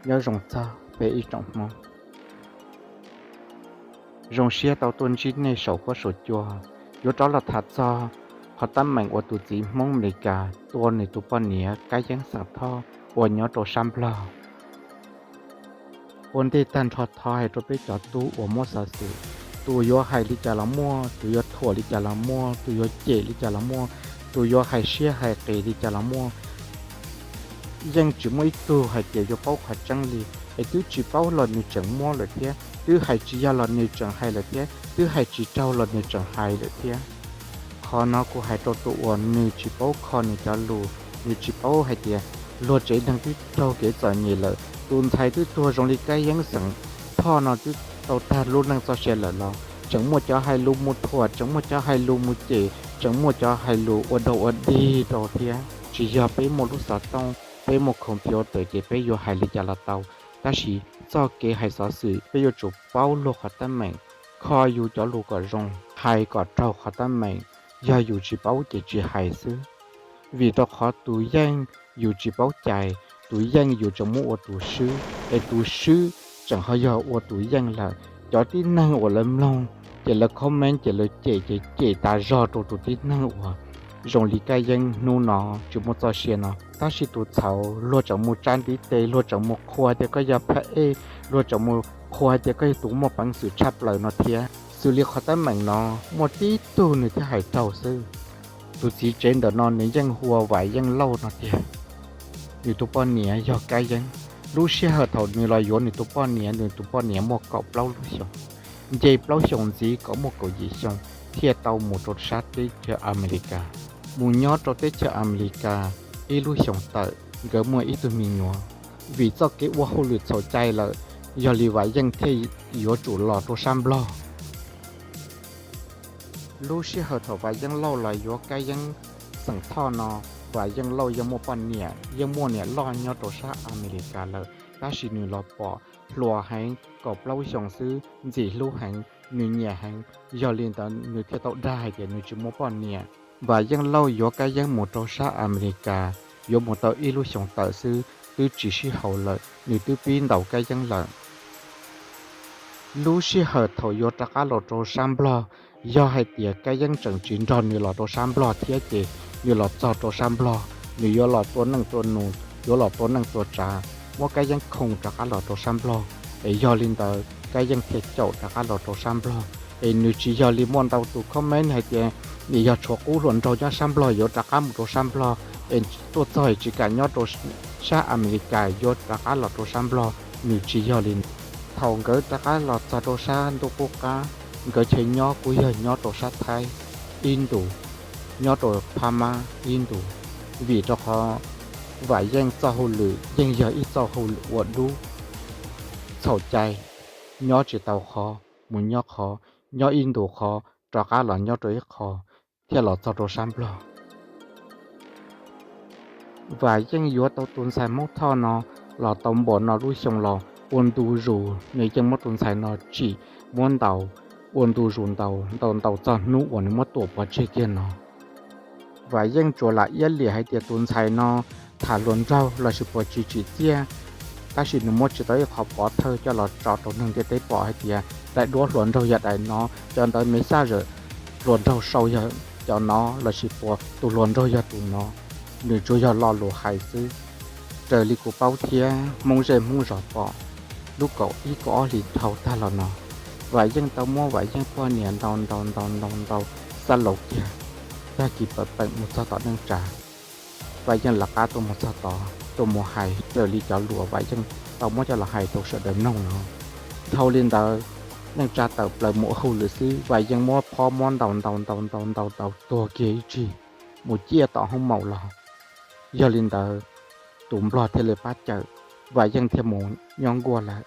Nyob zoo txog peb ib tsoom Hmoob. Zoo siab tau tuaj ntsib nej saum huab saum cua. Yuav rov los tham txog qhov teeb meem uas tus txiv Hmoob Amelikas tua nws tus poj niam Kab Yeeb xeem Thoj uas nyob rau sab Nplog. Ua ntej tag nrho thov hais rau peb cov tub uas muab xov xwm, tus yuav hais li cas los muaj, tus yuav thuam li cas los muaj, tus yuav cem li cas los muaj, tus yuav hais siab hais qis li cas los muaj, yeej tsis muaj ib tug hais tias yuav paub qhov tseeb li. Es twb tsis paub los nws tseem muab lawm thiab, twb hais tsis yog los nws tseem hais lawm thiab, twb hais tsis raug los nws tseem hais lawm thiab. Qhov no kuv hais rau tus uas nws tsis paub kho nws cov lus, nws tsis paub hais tias luag tsev neeg twb raug kev txom nyem lawm, tus ntxhais twb tuag zoo li Kab Yeeb xeem Thoj no twb tau tag lub neej txoj sia lawm los tseem muaj cov hais lus mus thuam, tseem muaj cov hais lus mus cem, tseem muaj cov hais lus ua dog ua dig rau thiab. Tsis yog peb muaj lub xov tooj, peb muaj computer ces peb yuav hais li cas los tau. Tab sis txoj kev hais xov xwm peb yuav tsum paub luag qhov teeb meem, kho yus cov lus kom zoo, hais kom raug qhov teeb meem. Yog yus tsis paub ces tsis hais xwb. Vim rau qhov tus yeej yus tsis paub cais, tus yeej yus tseem muab ua tus swb, es tus swb tseem ho yog ua tus yeej lawm. Cov tib neeg uas lawv mloog ces lawv comment ces lawv cem ces cem tas zog rau tus tib neeg uas zoo li Kab Yeeb hnub no tsis muaj txoj sia no. Tab sis tus txhaum luag tseem mus tsa ntiv tes, luag tseem mus qhuas tias koj yog phab ej, luag tseem mus qhuas tias koj yog tus muaj peev xwm tshaj plaws no thiab. Xws li qhov teeb meem no muaj tib tug nws thiaj hais raug xwb. Tus txiv tsev ntawm no nws yeej hu ua Vam Yeej Lauj no tiag. Nws tus poj niam yog Kab Yeeb. Lub sij hawm thaum nws los yuav nws tus poj niam, nws tus poj niam muaj kaum plaub lub xyoos, nce plaub xyoos ntxiv kom muaj kaum yim xyoo thiaj tau mus rau sab teb chaws Amelikas. Mus nyob rau teb chaws Amelikas ib lub xyoos tawm, nkawd muaj ib tug me nyuam. Vim txoj kev ua hauj lwm txhaum cai lawm, yog li Vam Yeej thiaj yuav tsum los rau sab Nplog. Lub sij hawm thaum Vam Yeej Lauj los yuav Kab Yeeb xeem Thoj no, Vam Yeej Lauj yeej muaj poj niam, yeej muaj niam loj nyob rau sab Amelikas lawm, tab sis nws los pom hluas heev, kaum plaub xyoos xwb, ntxim hlub heev, nws nyiam heev. Yog li ntawd nws thiaj tau dag hais tias nws tsis muaj poj niam. Vam Yeej Lauj yuav Kab Yeeb mus rau sab Amelikas yuav mus tau ib lub xyoos tawm xwb, twb tsis sib haum lawm, nws twb pib ntaus Kab Yeeb lawm. Lub sij hawm thaum yuav rov qab los rau sab Nplog, yog hais tias Kab Yeeb tseem tsis nrog nws los rau sab Nplog thiab ces nws los txog rau sab Nplog, nws yuav los tua neej tua nus, yuav los tua neej tua tsav, muab Kab Yeeb khoom rov qab los rau sab Nplog. Es yog li ntawd Kab Yeej thiaj caum rov qab los rau sab Nplog. Es nws tsis yog li muaj ntau tus comment hais tias nim yog tshuav qub hluas nraug nyob sab Nplog yuav rov qab mus rau sab Nplog, es tuaj txog es tsis kam nyob rau sab Amelikas yuav rov qab los rau sab Nplog. Nws tsis yog li. Thaum nkawd rov qab los txog rau sab ntuj qub qab, nkawd chaw nyob kuj yog nyob rau sab Thaib ib ntus, nyob rau Phab Mab ib ntus. Vim rau qhov Vam Yeej txoj hauj lwm yeej yog ib txoj hauj lwm ua dub, txhaum cai, nyob tsis tau qhov mus nyob qhov, nyob ib ntus qhov rov qab los nyob rau ib qho, thiaj los txog rau sab Nplog. Vam Yeej yuav tau tus ntxhais Hmoob Thoj no los tau npaum no lub xyoo los ua ntu zus nws yeej muab tus ntxhais no tsim, muab ntaus, ua ntu zus ntaus ntaus ntaus txog hnub uas nws muab tuam pov tseg kiag no. Vam Yeej tsuas lam iab liam hais tias tus ntxhais no tham hluas nraug lossis puas tsis tsim txiaj, tab sis nws muab tsis tau ib qho pov thawj coj los tso rau neeg ntiaj teb pom hais tias daim duab hluas nraug yog daim no, cov ntawv me xaj zawm hluas nraug sau yog cov no lossis puas tus hluas nraug yog tus no. Nws tsuas yog lo lus hais xwb. Raws li kuv paub thiab Hmoob zej Hmoob zos pom, lub kaum ib kaum ob hlis dhau tag los no, Vam Yeej tau muab Vam Yeej poj niam ntaus ntaus ntaus ntaus ntaus xa laus kiag, tag kis pawm peem mus txog tom neej tsa. Vam Yeej lawv qab tuaj mus txog tod tuaj mus hais raws li cov lus Vam Yeej tau muab coj los hais rau sawv daws mloog no. Dhau li ntawd, neej tsa tawm plaws mus ua hauj lwm xwb, Vam Yeej muab phob muab ntaus ntaus ntaus ntaus ntaus ntaus tuag kiag ib tsig, mus ciaj tom hoob maum los. Yog li ntawd, tus nplog thiaj li pab cawm, Vam Yeej thiaj mus nyob nkuaj lawm,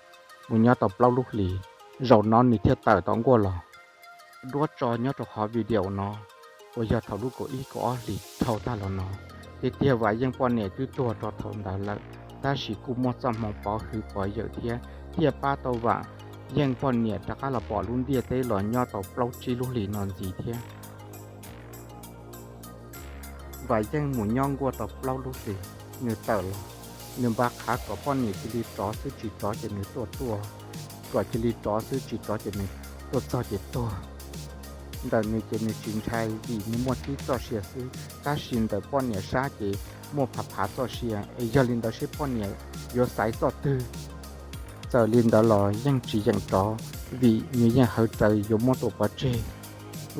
mus nyob tau plaub lub hlis, zaum no nws thiaj tawm tom nkuaj los. Duab tso nyob rau qhov video no uas yog thaum lub kaum ib kaum ob hlis dhau tag los no. Tiag tiag Vam Yeej poj niam twb tuag rau thaum ntawd lawm, tab sis kuj muaj txoj hmoo pov hwm pov yawm thiab thiaj pab tau Vam Yeej poj niam rov qab los pom lub ntiaj teb los nyob tau plaub tsib lub hlis no ntxiv thiab. Vam Yeej mus nyob nkuaj tau plaub lub hlis, nws tawm los, nws npaj qhav kom poj niam cia li rov xwb, tsis rov ces nws tuaj tuaj, kom cia li rov xwb, tsis rov ces nws tuaj txog ces tuag. Ntawm nws ces nws tsis ntshai vim nws muaj tib txoj sia xwb, tab sis ntawm poj niam sab ces muaj phav phav txoj sia, es yog li ntawd seb poj niam yuav xaiv txoj twg. Txawm li ntawd los yeej tsis yeem rov, vim nws yeej hawv raws yuav muab tua pov tseg.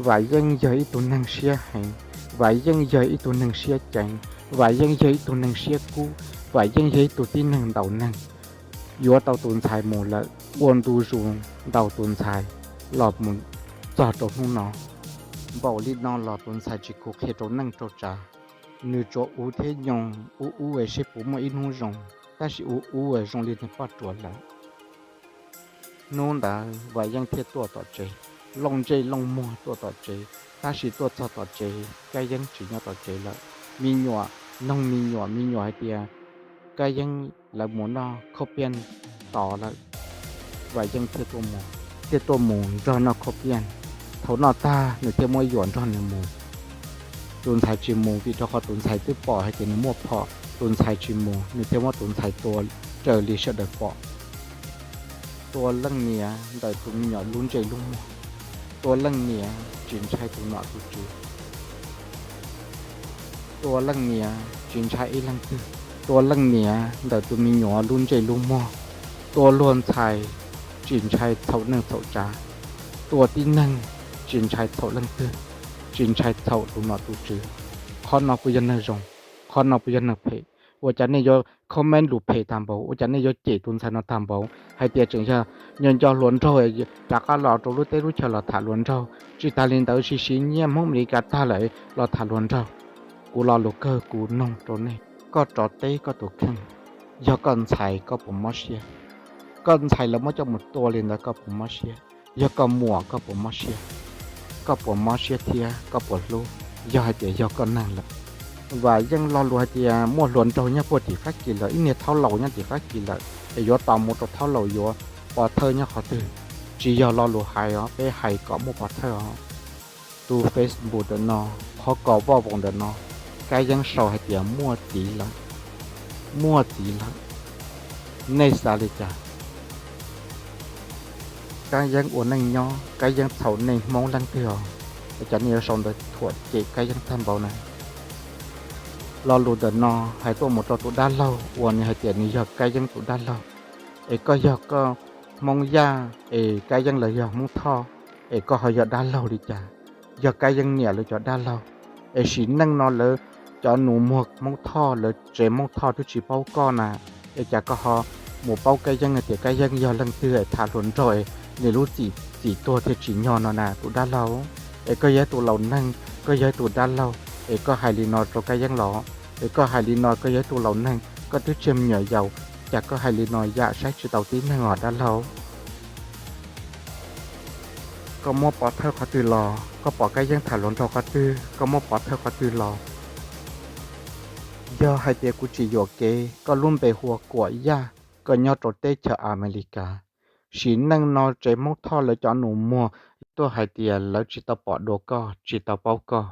Vam Yeej yog ib tug neeg siab heev, Vam Yeej yog ib tug neeg siab ceev, Vam Yeej yog ib tug neeg siab kub, Vam Yeej yog ib tug tib neeg ntaus neeg. Yuav tau tus ntxhais mus lawm, ua ntu zus ntaus tus ntxhais los mus txog rau hnub no. Npaum li no los tus ntxhais tsis khuv qhia rau neej rau tsav, nws tsuas ub thiab nyoog ub ub es seb puas muaj ib hnub zoo, tab sis ub ub es zoo li niag poj ruam lawm. Hnub ntawd Vam Yeej thiaj tuaj tom tsev, looj ntsej looj muag tuaj tom tsev, tab sis tuaj txog tom tsev Kab Yeeb tsis nyob tom tsev lawm. Me nyuam, noog me nyuam, me nyuam hais tias Kab Yeeb lawv mus noj khauj piaj tod lawm. Vam Yeej thiaj tuaj mus, thiaj tuaj mus nrog noj khauj piaj. Thaum noj tag nws thiaj muab Yuam nrog nws mus. Tus ntxhais tsis mus vim rau qhov tus ntxhais twb pom hais tias nws muaj phom, tus ntxhais tsis mus, nws thiaj muab tus ntxhais tua raws li sawv daws pom. Tua leej niam ntawm tus me nyuam lub ntsej lub muag, tua leej niam tsis ntshai tus nom tus tswv, tua leej niam tsis ntshai ib leej twg, tua leej niam ntawm tus me nyuam lub ntsej lub muag, tua luag ntxhais tsis ntshai txhaum neej txhaum tsav, tua tib neeg tsis ntshai txhaum leej twg, tsis ntshai txhaum tus nom tus tswv. Qhov no puas yog neeg zoo? Qhov no puas yog neeg phem? Ua cas nej yuav comment lus phem tag npaum? Ua cas nej yuav cem tus ntxhais no tag npaum hais tias tseem yog nco nco hluas nraug rov qab los rau lub teb lub chaw los tham hluas nraug, tsis tas li ntawd siv siv nyiaj Hmoob Amelikas tag lawm los tham hluas nraug? Kuv lo lus kawg kuv noog rau nej, koj rov teb koj tus kheej, yog koj ntxhais koj puas mob siab? Koj ntxhais lawv muab coj mus tua li ntawd koj puas mob siab? Yog koj muam koj puas mob siab? Koj puas mob siab thiab koj puas hlub yog hais tias yog koj neeg lawm? Vam Yeej lo lus hais tias muaj hluas nraug nyob puag tim Fab Kis lawm, ib niag thaub laus nyob tim Fab Kis lawm, es yuav tos mus rau thaub laus yuav pov thawj nyob qhov twg? Tsis yog lo lus hais os, peb hais kom muaj pov thawj os. Tus Facebook ntawm no, qhov kos vaj voos ntawm no, Kab Yeeb sau hais tias muaj txiv lawm, muaj txiv lawm. Nej xav li cas? Kab Yeeb ua neej nyob, Kab Yeeb txhaum neeg Hmoob leej twg os? Ua cas nej yuav sau ntawv thuam cem Kab Yeeb tag npaum na? Lo lus ntawm no hais tuaj mus rau tus dab laug uas nws hais tias nws yog Kab Yeeb tus dab laug. Es koj yog koj Hmoob Yaj es Kab Yeeb lawv yog Hmoob Thoj, es koj ho yog dab laug li cas? Yog Kab Yeeb niam lawv cov dab laug, es sim neej no lawv cov nus muag Hmoob Thoj, lawv tsev Hmoob Thoj twb tsis paub koj na, es cas koj ho mus paub Kab Yeeb hais tias Kab Yeeb yog leej twg es tham hluas nraug es nws lub txim, txim tuag thiaj tsim nyog no na tus dab laug? Es koj yog ib tus laus neeg, koj yog ib tus dab laug, es koj hais li no rau Kab Yeeb los? Es koj hais li no, koj yog ib tus laus neeg, koj twb tsis yog me nyuam yaus, cas koj hais li no yam saib tsis taus tib neeg os dab laug? Koj muab pov thawj qhov twg los? Koj pom Kab Yeeb tham hluas nraug qhov twg? Koj muab pov thawj qhov twg los? Yog hais tias kuv tsis yuam kev, koj lub npe hu ua Kuam Yaj, koj nyob rau teb chaws Amelikas. Sim neej no tsev Hmoob Thoj lawv cov nus muag tuaj hais tias lawv tsis tau pom dua koj, tsis tau paub koj.